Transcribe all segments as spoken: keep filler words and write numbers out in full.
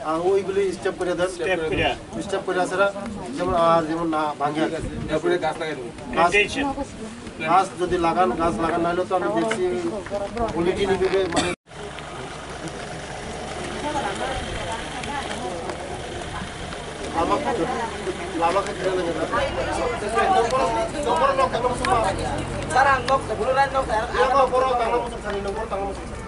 আর ওইগুলি স্টেপ করে দেন। স্টেপ করে। স্টেপ করে আছে না? যেমন আর যেমন না ভাঙে। এরপরে গাছ লাগাই দেবো। গাছ, গাছ যদি লাগান, গাছ লাগান নাহলে তো আমি দেখছি কোয়ালিটি নিবে মানে। Lama ka, lama ka kira na kira. Nomor, nomor nok ka nomor suma. Sara nok, bulu rai nok. Iya ko boro tangma musuh sani, nomor tangma musuh sani.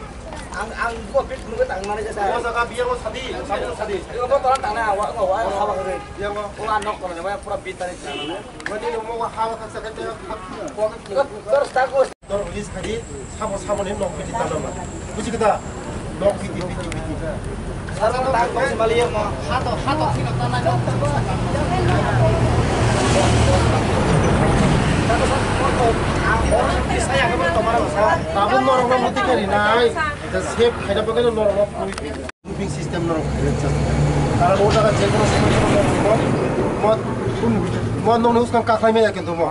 Ang, ang gua bit nunggu tang mana jasa. Gua saka biar gua sadi, sadi, sadi. Gua tolan tang na, wa, wa, wa, wa, wa. Iya ko. Gua nok kono, wa, pura bit tadi. Gua ni nomor gua hawa ka saka. Gua, gua terus tak gua. Dor release khaidi, sabo sabo ni nok biti tanama. Buji kata? Nok biti, biti, biti. Sabo tak kong si mali mo. Hato, hato, sino tanai nok. Tabuk norok no muti kari nai. Ita sep khaida bagwi norok no puri. Pumping system norok khairokjak. Karon o jaga je kono somoy somoy norok mo, mo, mo nokni bwskango kakhwlai maya kintu mo.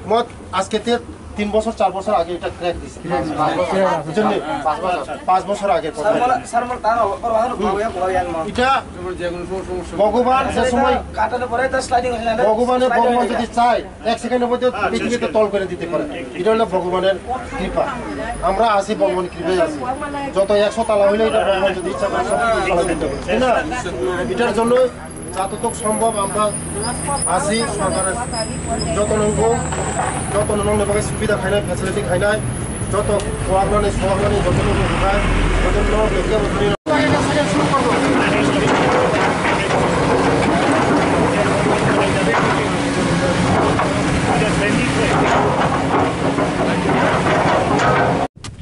Mo aske te tin bochor, char bochor age eta crack dise. Crack dise. Jonni, panch bochor age kotha. Sir, mala, sir, mala, tano, koro, haru, koro, yang, koro, yang, mo. Eta Bhagwan je somoy, katale pore ta sliding hoy na. Bhagwan e Bhagwan jodi chai, এক সেকেন্ডের মধ্যে পৃথিবীকে তল করে দিতে পারে। এটা হলো ভগবানের কৃপা। আমরা আছি ভগবানের কৃপায় আছি। যত একশো তালা হইলে এটা ভগবান যদি ইচ্ছা করে সব কিছু চালাই দিতে পারে, তাই না? এটার জন্য যতটুক সম্ভব আমরা আছি সরকারের যত নঙ্গ, যত নঙ্গ সুবিধা খাই নাই, ফ্যাসিলিটি খাই নাই, যত কোয়ারমানি, সোয়ারমানি, যত নঙ্গ খায়, যত নঙ্গ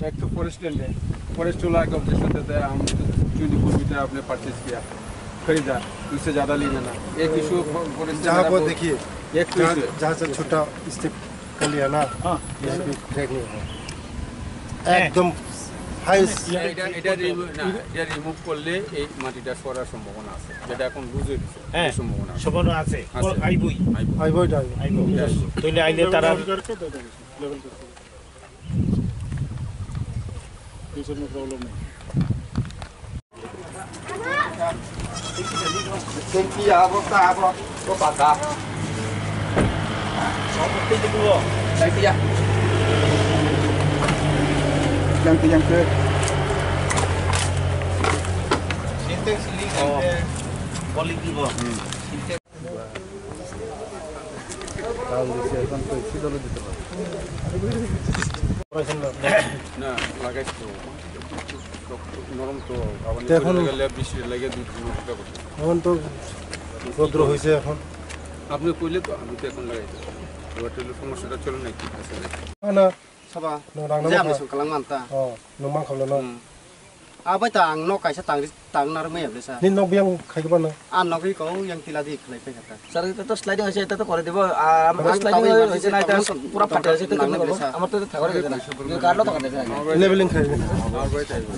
एक तो फॉरेस्ट लैंड है, फॉरेस्ट वाला एक ऑब्जेक्शन देता है, हम ट्वेंटी फोर मीटर आपने परचेज किया, खरीदा, उससे ज़्यादा नहीं लेना। एक इशू फॉरेस्ट जहाँ को देखिए, एक तो जहाँ, इशू है। जहाँ से छोटा स्टेप कर लिया ना, हाँ। यहाँ पे क्रैक नहीं होगा। একদম হাইস্ট। এটা, এটা রিমুভ, না, এটা রিমুভ করলে এই মাটিটা সরার সম্ভাবনা আছে, যেটা এখন লুজ হয়ে গেছে, হ্যাঁ, এই সম্ভাবনা আছে। সম্ভাবনা আছে। আছে। ও, আইবই। আইবো। আইবো, এটা আইবো। আইবো। এটা আইবো। তাহলে আইলে তারা लेवल करके दे देंगे। फ्यूचर में प्रॉब्लम नहीं। Thank you, abo, ta, abo, ko pata. Thank you. Yang tu, yang tu. Sintex link. Oh. Quality bo. Hmm. Sintex. কাল দিছে, এখন তো শীতলও দিতে পারে। না, লাগাইছি তো। নরম তো, আবার তো এখন নিচে লেগে বৃষ্টি লেগে দুধ গুলো ফুটা করছে। এখন তো রৌদ্র হয়েছে এখন। আপনি কইলে তো, আমি তো এখন লাগাই দিই। এবার তো সমস্যাটা চলে না, কি আছে? না, না। Saba. Nung rang je nang abai ma? Sung kalang man ta. Oh, nung mang kholo no. Hmm. Abai ta ang nok kaisa tang ri, tang nar maya besa. Ni nok biang khai ba no. A nok ri ko yang tila di khlai pe kata. Sir, এটা তো স্লাইডিং হয়েছে, এটা তো করে দিব। আর আমার মানে স্লাইডিং হয়েছে না, এটা পুরো ফাটে আছে, এটা কেমনে করবো? আমার তো এটা থাকার গেছে না। কাটলো তো কাটে না। লেভেলিং খাই।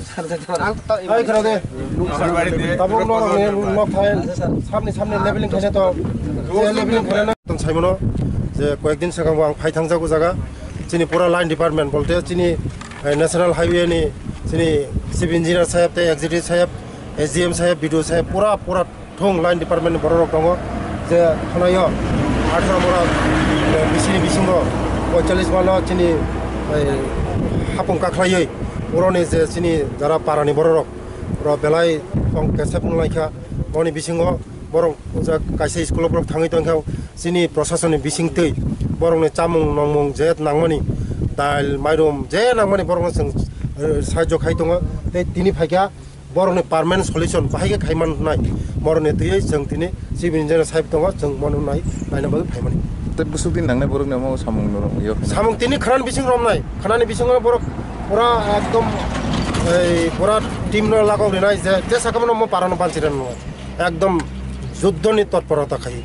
স্যার, যেতে পারে। Ang ta ai khara de. Tabuk nok ni nok khai. আচ্ছা, sir. Samni samni leveling khai to. Leveling khai na. Ton sai mano je কয়েকদিন sakang ang phai thang jago jaga. Chini pura line department bolte chini, eh, national highway ni chini chief engineer saheb tei executive saheb, S D M saheb, B D O saheb pura, pura thung line department ni borok rok tongo. Je khwnaio atharo borok, eh, bisini bisingo poichalish mano chini, eh, hapung kakhlaiwi boroni je chini jara para ni borok rok, borok belai tong kesep nung laikha. Boni bisingo borok kaisa school o borok thangwi tongkha, chini proshasoni bisingtwi borokni chamung nongmung je nangmani, dal, mairum je nangmani borokno chwng, eh, sahajyo khai tongo. Tei tini phaikha borokni permanent solution bahai khe khai mannai, borokni twiwi chwng tini chief engineer sahib tongo, chwng bono nai naina bagwi phaimani. Tei bwswk din nangnai borokni omo samung norok yo khe? Samung tini khwnani bising romnai, khwnani bisingo borok pura ekdom ei pura team no lagok rinai je, je sakha mano omo parano banchi rwnai. Ekdom juddhoni totporota khai.